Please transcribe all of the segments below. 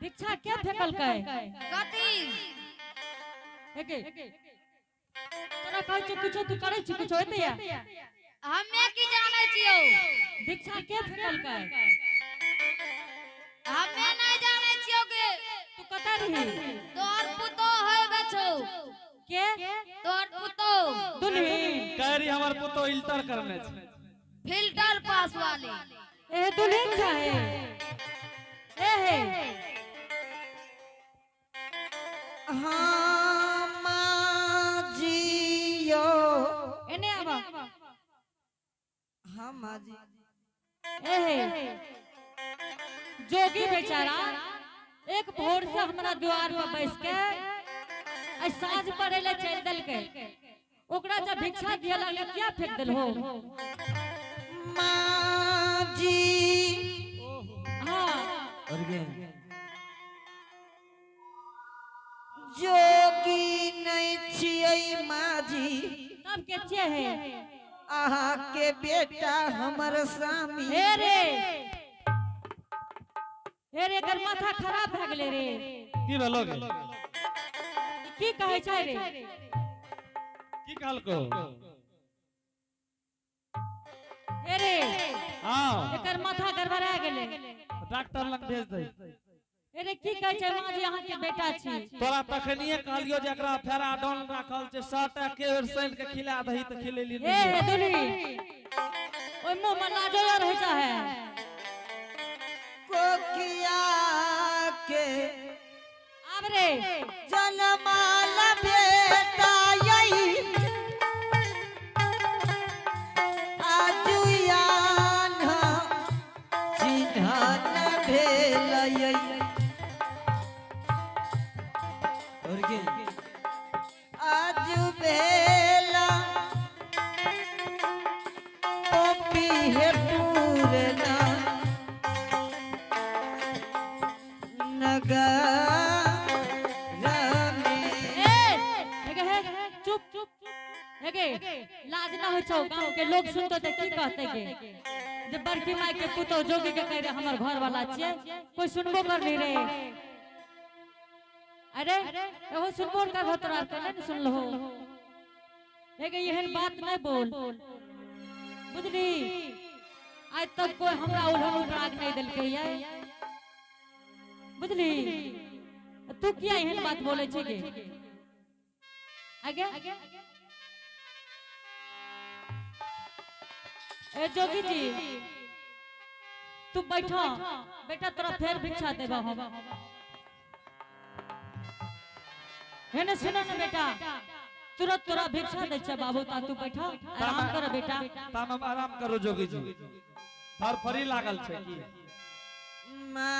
भिक्षा के फेकलकै? कथी? एगे तोरा कहै छौ कुछो, तू करै छी कुछो होइते या? हमे की जानै छियौ? भिक्षा के फेकलकै? हमे नहीं जानै छियौ के। तू कतऽ रही? तोहर पुतोह है बछौ। के? तोहर पुतोह। दुल्हीन। कह रही हमर पुतोह इल्टर करने छै। फिल्टर पास वाली। ए दुल्हीन चाहे। ए हे। हाँ माँ जी यो। एने आवा। हाँ माँ जी। ए हे। जोगी बेचारा एक भोर से हमरा द्वार पर बैस के आ साँझ पड़े ले चल देलकै। ओकरा जब भिक्षा दिया लगले क्या फेंक देलहो? माँ जी। हाँ। और के जोगी नहीं छियै माँ जी। तब के छियै हे? अहाँ के बेटा हमर स्वामी। हे रे। हे रे, एकर माथा खराब भए गेलै रे। की भेलो गे? की कहै छै रे? की कहलको? हे रे। हाँ। एकर माथा गड़बड़ा गेलै। डॉक्टर लग भेज दे। अरे की कहै छै माँ जी अहाँ के बेटा छी? तोरा तखनिये कहलियो जे एकरा फेराडोल राखल छै, 100 के बेर सैन के खिला दही त खिलेली ए हे दुली, ओइ मुंह में लाजो रहै छै। कोकिया के आब रे जनमाल बेटा यही आजुयान चिन्हन भेल यही। और के आजु भेला पपी हे पूरना नगर में। ए एगे हे चुप चुप। एगे लाज ना होइ छौ, गांव के लोग सुनतो त की कहतै गे? जे बड़की माय के पुतोह जोगी के कह रे हमर घर वाला छियै, कोई सुनबो कर नहीं रे। अरे एहो सुनबो कर हो तोरा के नहीं सुनलहो। एगे एहन बात नहीं बोल, बुझली? आज तक कोई हमरा उल्हन उपराग नहीं देलकै ये, बुझली? तू किया एहन बात बोले छी गे? आगे ए जोगी जी तू बैठो बेटा, तोरा फेर भिक्षा देबा हम। हेने सुनो ने बेटा, तुरंत तोरा भिक्षा दै छै बाबू, ता तू बैठो आराम कर बेटा। ताम हम आराम करो जोगी जी, फरफरी लागल छै की? माँ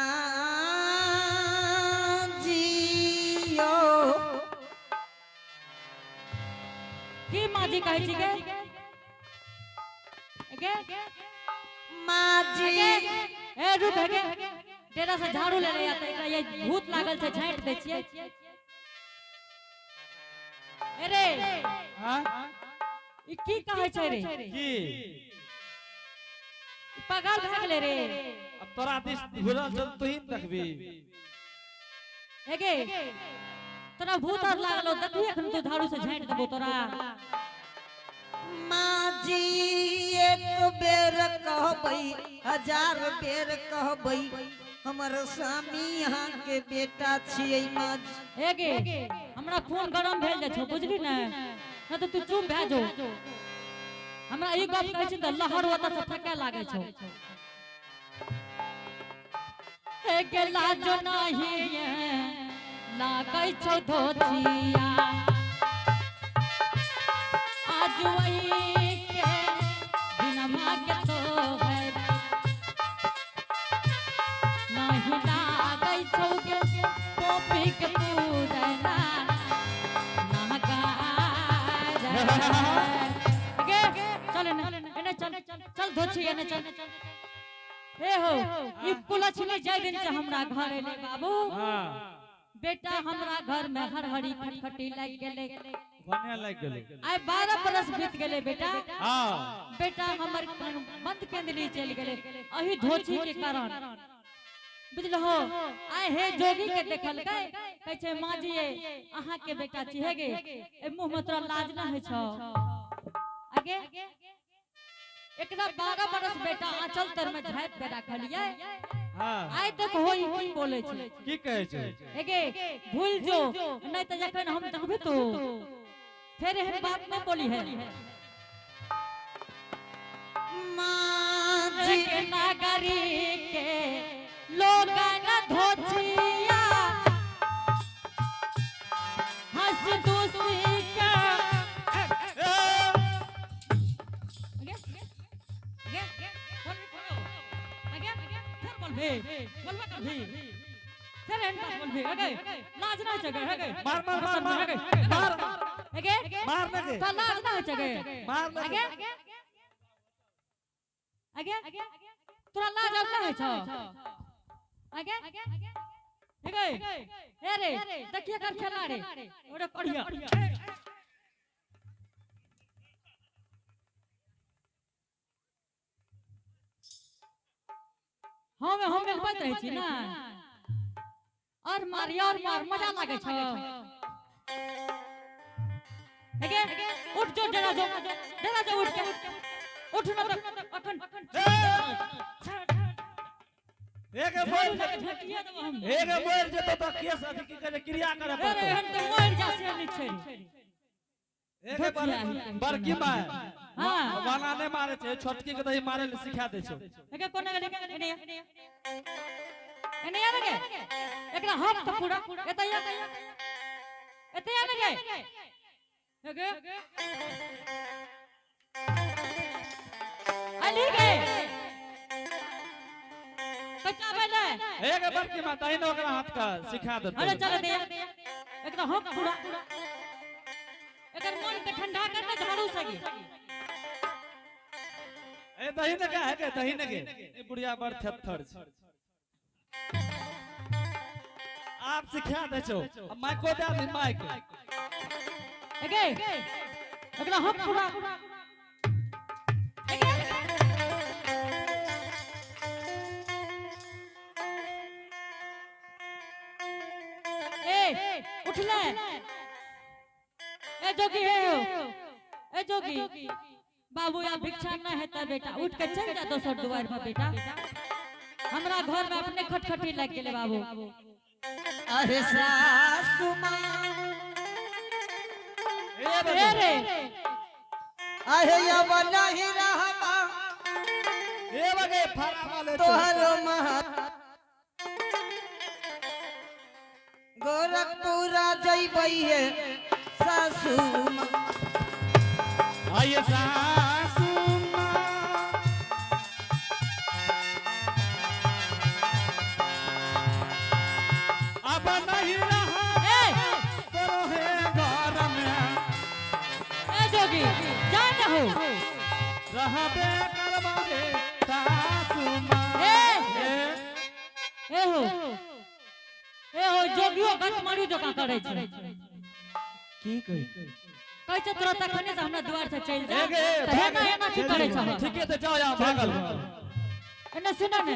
जी यो। की माँ जी कहै छी गे? गे माँ जी। ए रुक गे, डेरा से झाड़ू ले ले आता, एकरा ये भूत लागल छै झाँटि दै छियै। अरे हां ई की कहै छै रे? की पागल भए गेलै रे। अब तोरा दिस घुरल चल तू ही देखबी। एगे तोरा भूत आर लागल हो, देखबी एखन तू झाड़ू से झाँटि देबो तोरा। माँ जी एक बेर कहबै हजार बेर कहबै हमर स्वामी यहाँ के बेटा छियै माँ जी। एगे हमरा खून गरम भेल जाइ छौ, बुझली ने? न तऽ तू चुप भए जो। हमरा ई गप कहै छी तऽ लहर ओतऽ से फेकै लागै छौ। एगे लाजो नाही लागै छौ धोतिया, आज वही के दिनमा के तो है नहीं लागै छौ गे पोपी के पूरना नागार। गे चल एने एने चल चल धोछी एने चल। ए हो ई कुलछनी जाय दिन से हमरा घर एले बाबू। हां बेटा हमरा घर में हरहरी खटखटी लागि गेलै, बने लागि गेलै। आइ 12 बरस बीत गेलै बेटा। हां बेटा हमर बंद केंदली चलि गेलै अही धोछी के कारण। बुझलहो आय हे जोगी के देखलकै कहै छै माँ जी ये अहाँ के बेटा छी हे गे ए मुँह में तोरा लाज ना होइ छौ आगे एकरा 12 बरस बेटा आंचल तर में झाँपि के राखलियै। हां आइ तक होई की बोले छै की कहै छै एगे भूल जो नहीं तो जखन हम जाबे तो फिर एहन बात नहीं बोली है। माँ जी के नागरी के लोगन धोचिया हंस दूसी के आगे आगे बोल आगे फिर बोल भी बोलबा कर भी फिर एहन बात बोल भी आगे लाज ना जगह आगे मार मार मार मार मार आगे मार ना के तो लाज ना जगह मार ना आगे आगे तोरा लाज आब ना होइ छौ आगे आगे ए रे देखिए कर खेला रे ओरे पढ़िया हम मिलबैत रहै छी ना और मार और मार मजा लागै छौ आगे उठ जो डेरा जो उठ के उठ ना त अखन एगे मर झटिया देबो हम एगे मर जेतो त केस अथी की कहै छै क्रिया करे अरे पड़तो एहन त मर जा से नहीं छै एगे बड़की माय हां वाला नहीं मारे छै छोटकी के दही मारे ले सिखा दे छौ एगे कोने गेलै एने एने आने गे एकरा हाथ त पूरा एतय एतय आने गे एगे अली गे बच्चा बैले एगे बड़की माय दही ने ओकरा हाथ का सिखा देतौ अरे चल दे एकरा हाथ पूरा एकर मन के ठंडा कर ना झाड़ू सगी ए दही ने के है के दही ने के ए बुढ़िया बड़ थेथर छै आप सिखा दे छौ अब माइको दे दे माइक एगे एकरा हाथ पूरा एगे ए उठ ले ए जोगी हे हो ए जोगी बाबू या भिक्षा न हेता बेटा उठ के चल जा दोसर दुआर पर बेटा हमरा घर में अपने खटखटी लग गेले बाबू। अरे सासु माँ ए ए रे अरे अब नहीं रहबा ए बगे फरा वाले तोहर महा गोरखपुरा जइबै है सासु माँ आइए सासू माँ अब नहीं रहा ए तोरे घर में ए जोगी जा न हो रहबे करबा हे सासू माँ ए ए हो ए हो जोगियो गत मारू जोका करे छै की कही कहै छै तोरा तखने से हमरा दुआर से चलि जा एगे तऽ हेना हेना की करे छह ठीके तऽ जाओ यहाँ भागल एने सुन ने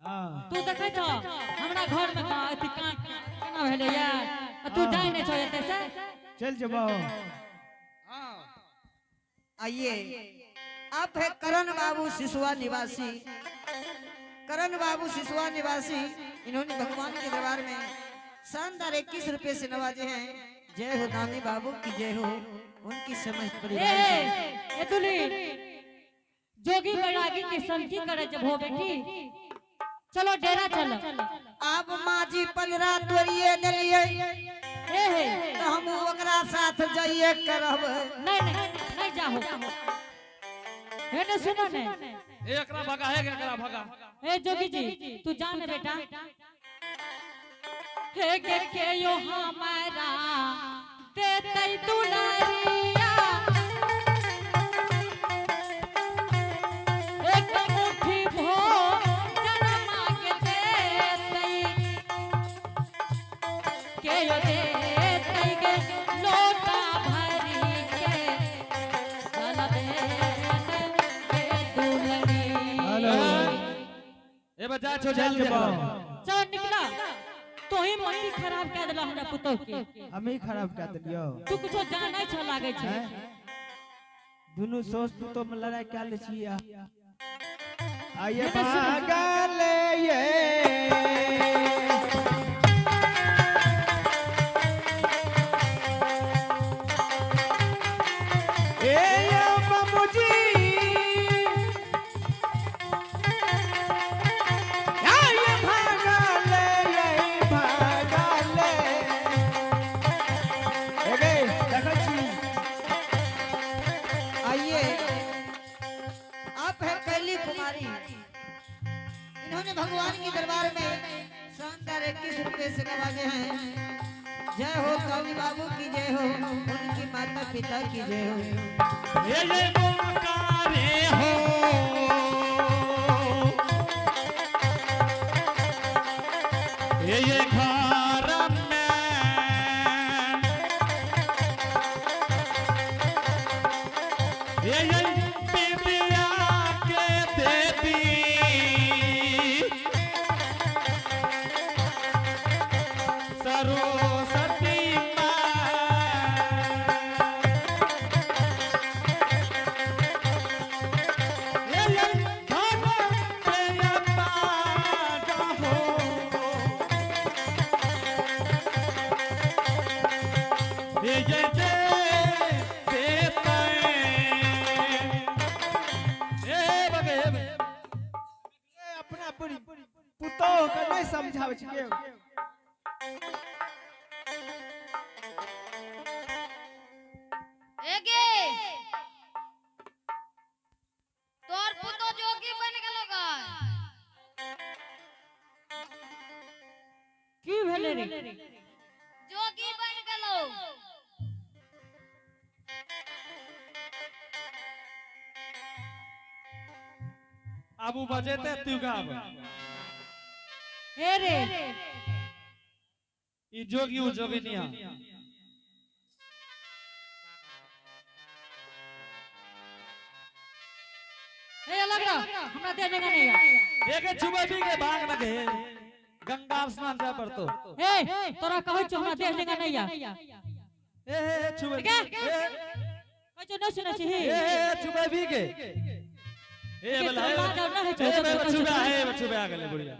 हां तू देखै छह हमरा घर में का अथी का केना भेलै यार आ तू जाय नै छह एते से चल जबाओ। आइए आप है करण बाबू सिसुआ निवासी। करण बाबू सिसुआ निवासी, इन्होंने भगवान के दरबार में शानदार 21 रुपए से नवाजे हैं। जय हो दानी बाबू की जय हो, उनकी समझ परिवार की। ए दुली जोगी बैरागी के संग की करे जब हो बेटी, चलो डेरा चलो। आप माँ जी 15 तोड़िए दिलिए ए हे तो हम ओकरा साथ जाइए करब। नहीं नहीं नहीं जाहो, एने सुनो ने, ए एकरा भगा, हे एकरा भगा। ए जोगी जी तू जा ने बेटा। हे के यो हमारा देतै दुलारिया, एक मुट्ठी भोजन मांगे देतै, के यो देतै गे लोटा भरी के चल देतै गे दुलरी। हेलो ए बजा छो चल जल्दी जबाओ। चल निकला। तो ही मट्टी खराब कर देला हमरा पुतोह के। हम ही खराब कर देलियो। तू कुछो जानै छ लागै छै। दुनू सोस पुतोह में लड़ाई कर ले छिया। आइए भागल ये ए बाबूजी आइए भागल ये भागल ए गे देखै छी। आइए आप है कैली कुमारी, इन्होंने भगवान के दरबार में शानदार 21 रुपए से नवाजे हैं। जय हो काली बाबू की जय हो, उनकी माता पिता की जय हो। ये मौका हो ये घर में ये विद्या के देवी सरस्वती माँ। ये घर के अपार हो। ये जे देते ए बगे ए बगे। ए, अपना बुढ़ी पुतोह के नहीं समझाबै छियै। एगे तोर पुतो जोगी बन गेलो गा। की भेलै रे? जोगी बन गेलो। आबू बजेते तू गाब। हे रे ई जोगी उ जोगिनिया। ए अलग रह, हमरा देह जगह नहीं है। एके छुबेबी के भाग न गे गंगा स्नान जाय पड़तो। ए तोरा कहै छौ हमरा देह जगह नहीं है। ए ए छुबेबी ठीक है? ए कहै छौ नहीं सुनै छी। ए ए छुबेबी के ए के बला तोरा लाज और नहीं होइ छौ, ए तो बला कहै छौ छुबे ए छुबे आ गेलै बुढ़िया।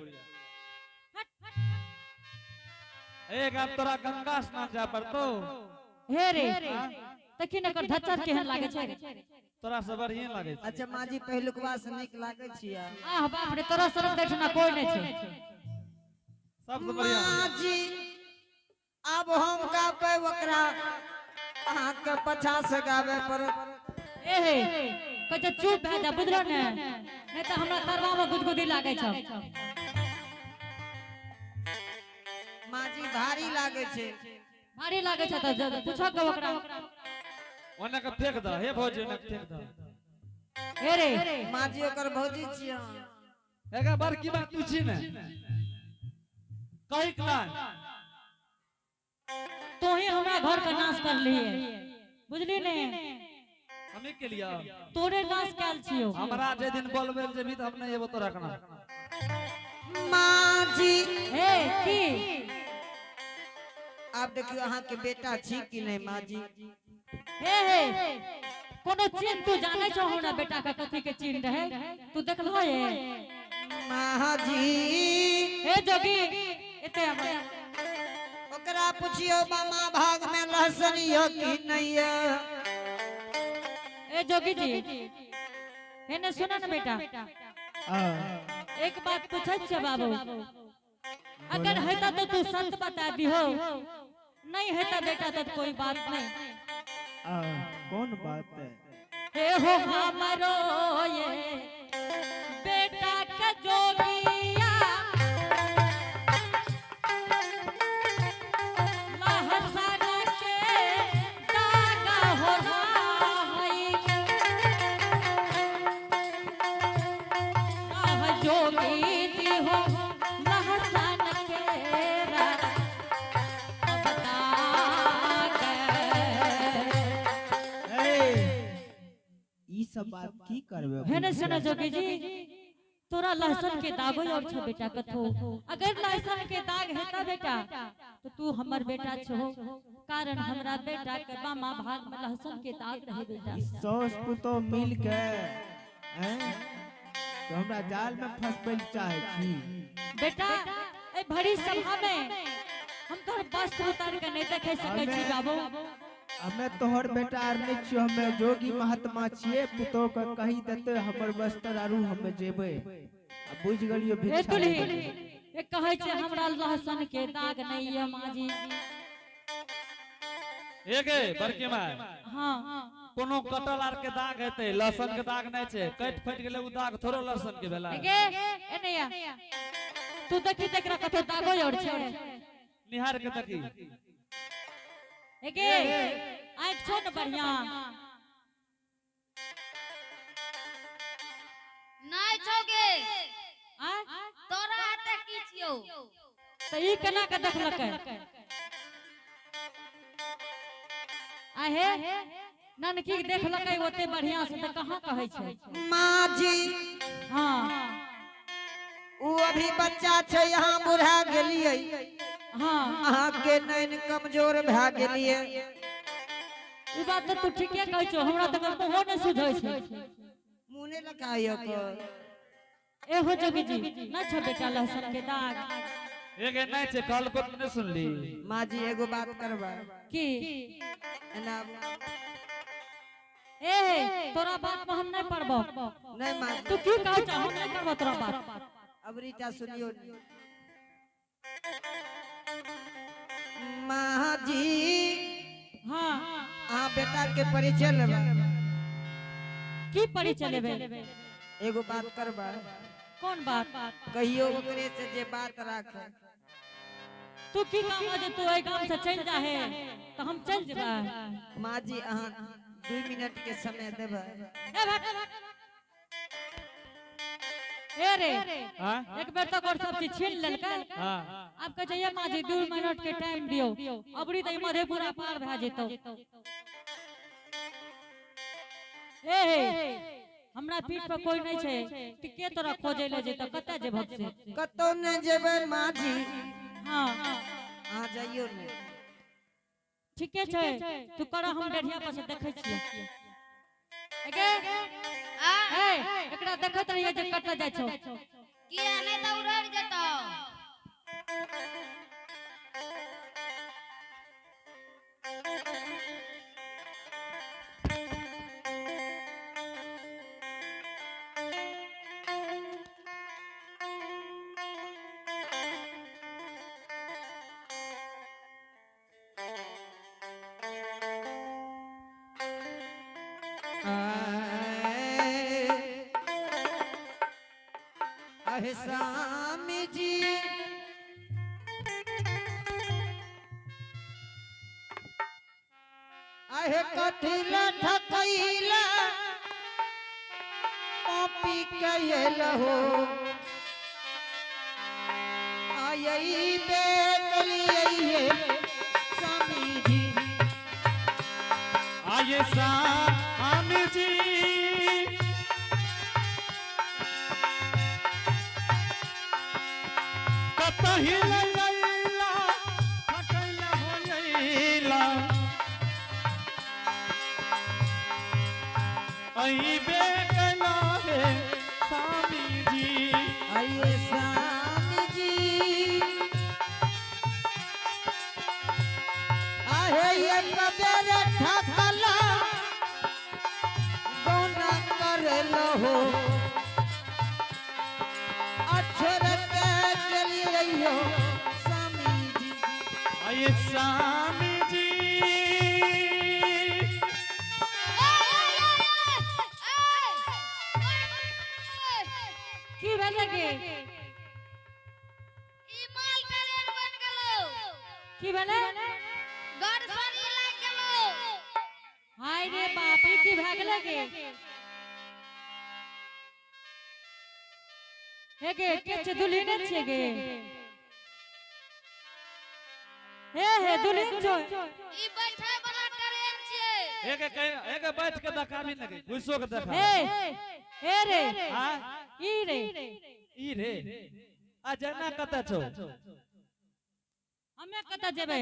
ए गाब तोरा गंगा स्नान जाय पड़तो। हे रे देखी न कर धच्चर केहन लागै छै। तोरा से बढ़िया लागै छै। अच्छा माँ जी पहिलुकवा से नीक लागै छियै। आह बाप रे तोरा शरम देखना कोई नहीं छै। सबसे बढ़िया। माँ जी अब हम गाबै ओकरा अहाँ के पछा से गाबै पर। ए हे कहै छै चुप भए जा बुझलो ने, नहीं तऽ हमरा तरवा में गुदगुदी लागै छौ। माँ जी भारी लागै छै। भारी लागै छै तऽ पूछऽ के ओकरा। ओने के फेंक द हे भौजी ओने के फेंक द। हे रे माँ जी ओकर भौजी छियै। एका बार की बात पूछी ने कही कला तू ही हमरा घर के नाश कर लिए बुझली ने। हमें के लिए तोरे नाश कैल छियो। हमरा जे दिन बोलबे जेबी त हम नहीं एबो तोरा कना। माँ जी हे की आप देखियो अहाँ के बेटा छी कि नहीं माँ जी। हे हे कोनो चिन्ह तू जानै छौ हमरा बेटा के कथी के चिन्ह रहे तू देखलहो ये? माँ जी हे जोगी एते आब। ओकरा पूछियो मामा भाग में लहसुन यो कि नहीं यो। ए जोगी जी एने सुन न बेटा। एक बात पूछै छियै बाबू, अगर हेता तो तू सच बता दिहो, नहीं हेता बेटा तो कोई बात नहीं। कौन बात है? हे हो हमरो ये बेटा का जोगिया लहसुन के दागा हो रहा है। जोगी जी हो लहसुन के ई सब बात की करबे? हे ने सुनो जोगी जी, तोरा लहसुन के दागो और छो बेटा कथो। अगर लहसुन के दाग हेता बेटा तो तू हमर बेटा छो, कारण हमरा बेटा के बामा भाग में लहसुन के दाग रहे बेटा। सौस पुतो मिल के हैं तो हमरा जाल में फंसबै चाहे छी बेटा। ए भरी सभा में हम तोहर वस्त्र उतार के नहीं देखे सकै छी बाबू। हमें तोहर बेटा आर नहीं छियो, हमें जोगी महात्मा छिए। पुतो के कही देते हमर वस्त्र आरू हमें जेबै। आ बुझ गेलियो ए भिक्षा दुल्ही ए कहै छै हमरा लहसुन के दाग नहीं है माँ जी। ए गे बड़की माय। हाँ कोनो कटल आर के दाग हेतै, लहसुन के दाग नहीं छै। कटि फटि गेलै उ दाग थोड़ो लहसुन के भेलै। गे ए नैया तू देखी त एकरा कतो दागो और छै। निहार के देखी। ए गे आँख छौ न बढ़िया? नहीं छौ गे। आँय? तोरा हाथे की छियौ? त ई केना के देखलकै? आहे ननकी के देखलकै ओते बढ़िया से त कहाँ कहै छै माँ जी। हाँ उ अभी बच्चा छै, यहाँ बुढ़ा गेलियै। हाँ अहाँ के नैन कमजोर भए गेलियै। ई बात त तू ठीके कहै छौ, हमरा त मुँहो नहि सुझै छै। मुँह नहि लखाइयो कर। एहो जोगी जी नहि छौ बेटा लहसुन के दाग? ए गे नहीं छै, कहलको त नहीं सुनली। माँ जी एगो बात करबा। की? एना आबू। ए तोरा बात में हम नहीं पड़बो। नहीं माँ तू की कहै छौ? हम नहीं करबो तोरा बात। अब रीटा सुनियो। माँ जी। हाँ अहाँ बेटा के परिचय लेबै। की परिचय लेबै? एगो बात करबा। कौन बात? कहियो ओकरे से जे बात राखे। तू की काम हो जे तू एहि गाम से चलि जाहे तो हम चलि जेबै। माँ जी अहाँ 2 मिनट के समय देबै। ए भाग। ए रे हाँ? एक बेर तक और सब चीज छीन लेलकै। हाँ आब कहै छै ये माँ जी 2 मिनट के टाइम दियौ, अबरी तऽ ई मधेपुरा पार भए जेतौ। ए हे हमरा पीठ पर कोई नहीं छै कि के तोरा खोजै ले जेतौ? कतऽ जेबहक से? कतौ नहि जेबै माँ जी। हाँ अहाँ जाइयो ने। ठीके छै, तू कर, हम डेढ़िया पर से देखै छियै। एगे आ ए एकरा देखैत रहियै जे कतऽ जाइ छौ। किया नहीं त उड़ि जेतौ। अहे स्वामी जी अहे कथिला ठकैला पापी कयल हो आयई बेकलियै स्वामी जी। आये स्वामी जी कतही लैला ठकैला होइला अइबे कैला हे स्वामी जी। आइए स्वामी जी आहे एक बेर ठकला गौना करल हो अक्षर के चलियो स्वामी जी। आये स्वामी जी की भेलै गे? ई माल ट्रेन बन गेलो। की भेलै? गड़सरी लागि गेलो। हाय रे बाप, ई की भए गेलै गे? हे गे के छै दुल्ही नहि छियै गे? हे हे दुल्ही छौ। ई बैठे वाला ट्रेन छियै। एक एक एक बैठ के देखाबी ने घुसो के देखा। हे हे रे हाँ? ई रे ई रे आ जना कत छौ हमे कत जेबै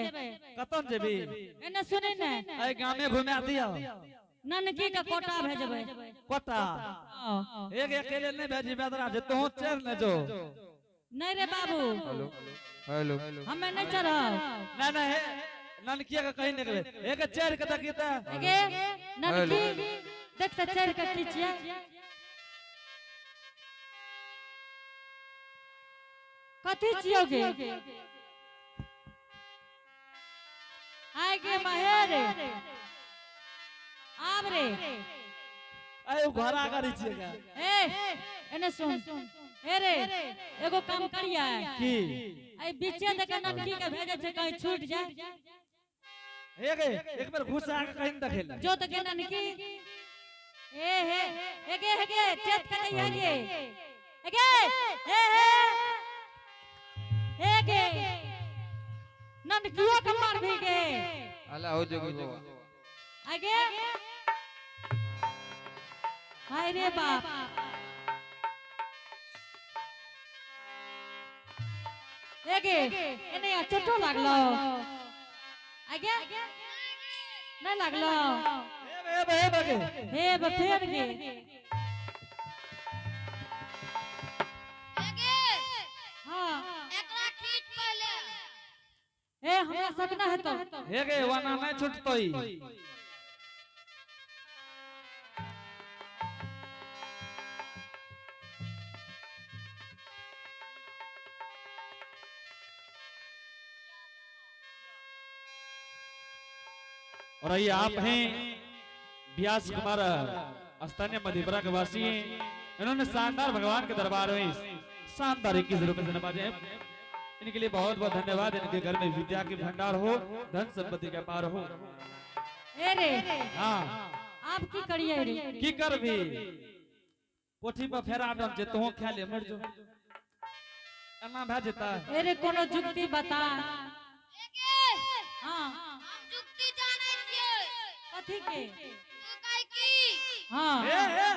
कतन जेबी एने सुनै ने ए गामे घुमा दियो ननकी के कोटा भेजबै कोटा एक अकेले नहीं भेजी बेदरा जे तोह चढ़ ने जो नहीं रे बाबू हेलो हेलो हमे नहीं चढ़ब ना ना हे ननकिया के कहीं निकले एक चढ़ के देखी त एगे ननकी देख त चढ़ के की छियै कथी छियौ गे आय गे महेर आब रे ए उ घरा करी छियै का ए एने सुन ए रे एगो काम करिया की ए बीचे दे के ननकी के भेजे छै कहीं छूट जाए हे गे एक बेर घुसा के कहीं देखेला जो तो के ननकी ए हे एगे हेगे चेत के जइहे गे एगे हे हे एगे ननकियो के मार भी गे अला हो जोगी बाबा आगे हाय रे बाप एगे एने आ चोटो लागलो आगे नहीं लागलो हे बे हे बे हे बफेर गे एगे हाँ एकरा खींच पहले ए हमरा सकना है तो हे गे वना नहीं छूटतई और ये आप हैं व्यास कुमार स्थानीय मधेपुरा के वासी हैं। इन्होंने शानदार भगवान के दरबार में शानदार 21 रुपए से नवाजे हैं। इनके लिए बहुत बहुत धन्यवाद। इनके घर में विद्या के भंडार हो, धन संपत्ति का पार हो। ए रे हाँ आप की करिए रे की कर भी कोठी पर फेरा दम जे तोह खा ले मर जो एना भए जेता। ए रे कोनो जुक्ति बता। एगे हाँ हम जुक्ति जानै छियै। कथी के? तू कहै की? हाँ ए ए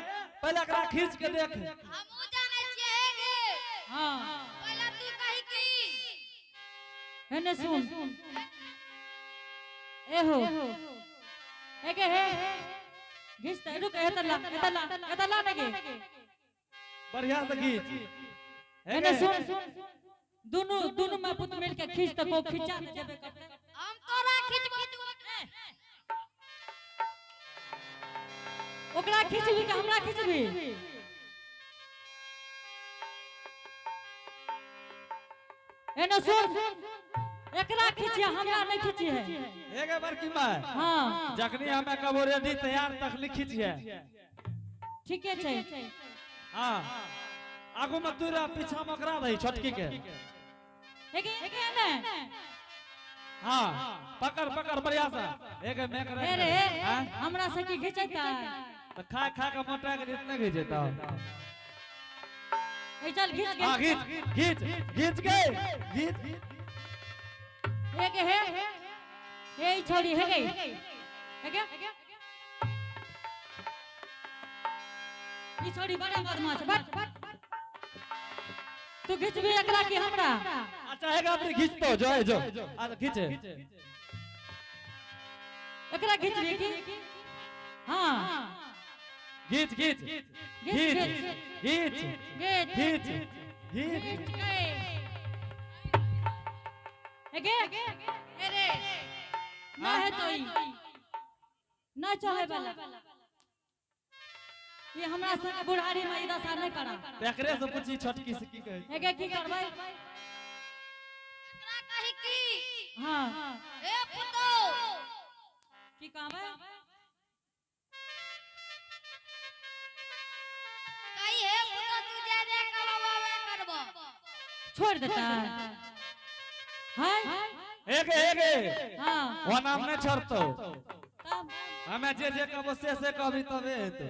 पहले एकरा खींच के देख। हमहूँ जानै छियै हे गे। हाँ पहले तू कहै की? एने सुन ए हो एगे हे घिस त रुक एत ला एत ला एत ला ने गे बढ़िया से खींच। एने सुन दोनों दोनों में पुत मिल के खींच त को खींचा ने जेबे करते। हम तोरा खींचबो तू ओकरा खींचबी के हमरा खींचबी? एने सुन एकरा खींचिए हमरा नहीं खींची है। एगे बड़की माय हाँ जखनी हमें कबो रेडी तैयार तखनी खींचिए। ठीके छै। हाँ आगू में तू रह पीछा में ओकरा रही छोटकी के। एगे एगे ने हाँ पकड़ पकड़ बढ़िया से। एगे मैं कर ए रे हमरा से की खींचता? तो खा खा के मोटा के जितने खींचता। ए चल खींच गे। हाँ खींच खींच खींच के खींच। एगे हे ए छोड़ी हे गई एगे ई छोड़ी बड़ा बदमाश बट तू खींचबी एकरा की हमरा? अच्छा है अपने खींच तो जो है जो अच्छा खींचे एकरा खींचबी की? हाँ खींच खींच खींच खींच खींच खींच। एगे अरे ना है तो ई ना चाहे वाला ये हमरा संग बुढ़ारी में ई दशा नहीं करा। एकरे से पूछी छोटकी से की कहे। एगे की करबै? एकरा कही की? हाँ ए पुतो की कहबै? कही हे पुतो तू जे जे कहबो वे करबो। छोड़ देता है। एगे एगे हाँ वो नाम नहीं छोड़तो। तब हमें जे जे कहबो से कहबी तबे हेतौ।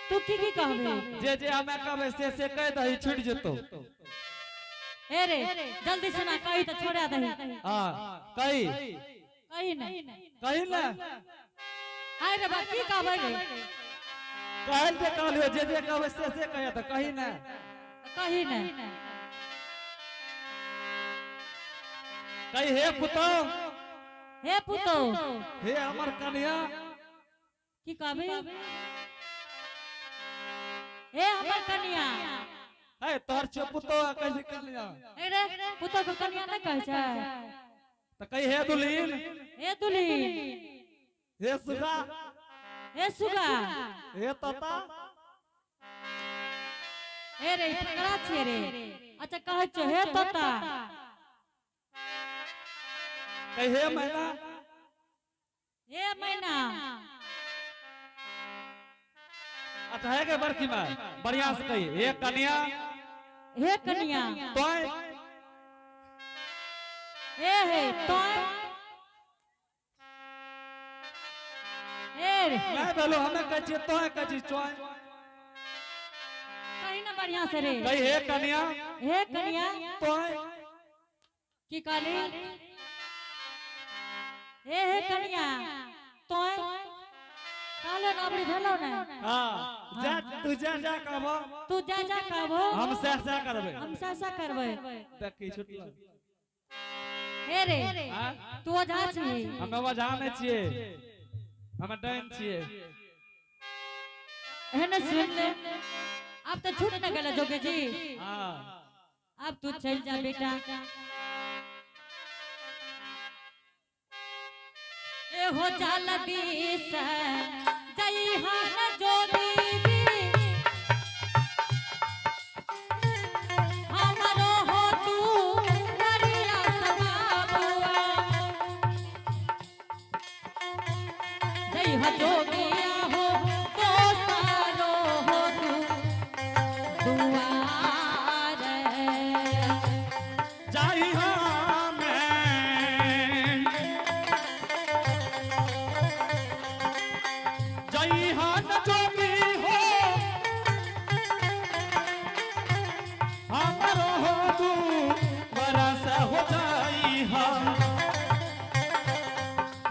तू की की कहबे? जे जे हमें कहबे से कह दही छूट जेतो। ए रे जल्दी से ना कही तो छोड़ा दही। हाँ कही कही नहीं कही ना। हाय रे बा की कहबै रे? कहल जे कहलियो जे जे कहबै से से कहिया त कही ना। कही ने। कही हे पुतो, हे पुतो, हे हमर कन्या। की कहबी? हे हमर कन्या। हे तोहर छो पुतो कहै छै कन्या। ए रे पुतो के कन्या नै कहै छै। त कही हे दुल्हीन। हे दुल्हीन। हे सुगा। हे सुगा। हे तोता। हे रे फकरा छियै रे। अच्छा कहै छौ हे तोता। कही हे मैना। हे मैना। अच्छा है के बड़की मां बढ़िया से कही हे कन्या। हे कन्या। तोय। हे हे तोय। हे रे। नहीं बोलो हमें कहै छियै तोय कहै छी चोय। कही ना बढ़िया से रे। कही हे कन्या। हे कन्या। तोय। की कहली? हे हे कन्या तोय। कहलो ना अबरी भेलो ने। हां जा तू जा जा कहबो। तू जा जा कहबो। हम सह सह करबै। हम सह सह करबै। देखी छुटल। हे रे तू ओझा छी। हम ओझा नै छियै, हम डाइन छियै। एहने सुन ले अब तो छूट न गेल जोगी जी। हां अब तू चल जा बेटा। ए हो जाल बीस जई हान जोगी जी। हमरो हो तू नरिया सबाबुआ। जई हो जोगिया हो तो सारो हो तू दुआर। जाई हमें जई हान जोगी हो हमरो हो तू बरस हो जाई हम।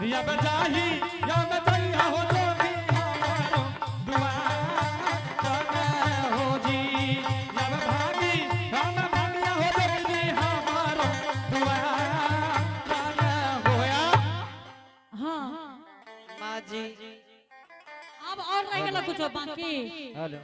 यब जाही यब जाई हो जोगी हमारो दुआर हो जी। यब भागी हम भागिया हो जोगी जी हमारो दुआर होया। हाँ माँ जी अब और रह गेलो कुछो बाकी। हेलो।